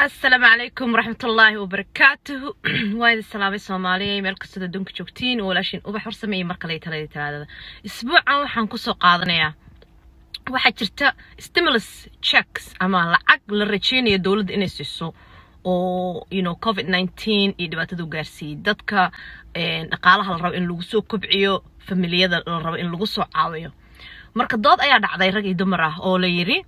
Asalaamu calaykum waraxmatullaahi wabarakaatuhu. Waa idin salaamay, Soomaaliya, meel kastoo adduunka joogtiin. Walaashiin Ubax Warsame iyo mar kale Talada Talaadada. Isbuucan waxaan kusoo qaadanayaa, waxaa jirta stimulus checks ama lacag la rajeynayo dowladda inay siiso oo COVID-19 iyo dhibaatada u gaarsiiyey dadka, dhaqaalaha la rabo in lagu soo kobciyo, familiyada la rabo in lagu soo caawiyo. Marka dood ayaa dhacday rag iyo dumar ah oo la yiri,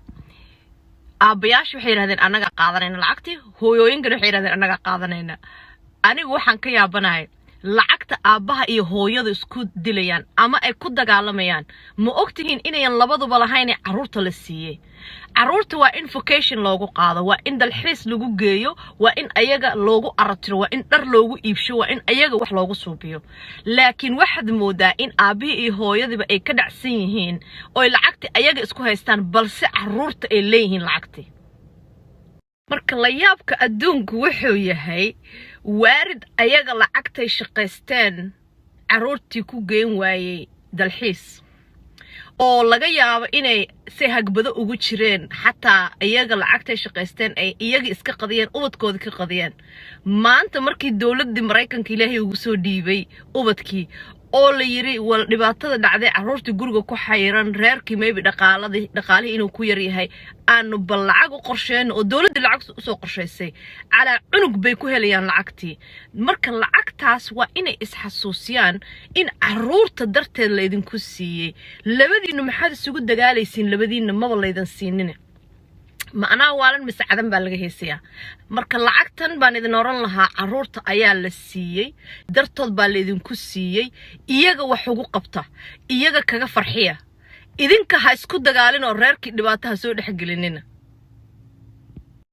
aabbayaasha waxay yidhahdeen, "Annagaa qaadanayna lacagtii." Hooyooyinkana waxay yidhahdeen, "Annagaa qaadanayna." Anigu waxaan ka yaabanahay lacagta aabbaha iyo hooyadu isku dilayaan ama ay ku dagaalamayaan. Ma ogtihiin inayan labaduba lahayn ee carruurta la siiyey? Carruurta waa in vacation loogu qaado, waa in dalxiis lagu geeyo, waa in ayaga loogu aratiro, waa in dhar loogu iibsho, waa in ayaga wax loogu suubiyo. Laakiin waxaad moodaa in aabbihii iyo hooyadiiba ay ka dhacsan yihiin oy lacagti ayaga isku haystaan, balse carruurta ay leeyihiin lacagti. Marka la yaabka adduunku wuxuu yahay waarid ayaga lacagtay shaqaysteen carruurtii ku geen waayey dalxiis, oo laga yaabo inay si hagbado ugu jireen, xataa iyaga lacagtay shaqaysteen ay iyaga iska qadiyeen, ubadkoodii ka qadiyeen. Maanta markii dowladdii Maraykanka Ilaahay ugu soo dhiibay ubadkii oo la yiri, wal dhibaatada dhacday, carruurtii guriga ku xayiran, reerkii maybe dhaqaaladii dhaqaalihii inuu ku yar yahay, aanu bal lacag u qorsheyno, oo dowladdii lacag usoo qorshaysay, calaa cunug bay ku helayaan lacagtii. Marka lacagtaas waa inay isxasuusiyaan in carruurta darteed laydinku siiyey. Labadiinnu maxaad isugu dagaalaysiin? Labadiinna maba laydan siinine. Macnaha waalan mise cadan baa laga heesayaa. Marka lacagtan baan idin oran lahaa, carruurta ayaa la siiyey, dartood baa laydinku siiyey. Iyaga wax ugu qabta, iyaga kaga farxiya. Idinka ha isku dagaalin oo reerkii dhibaataha soo dhexgelinina.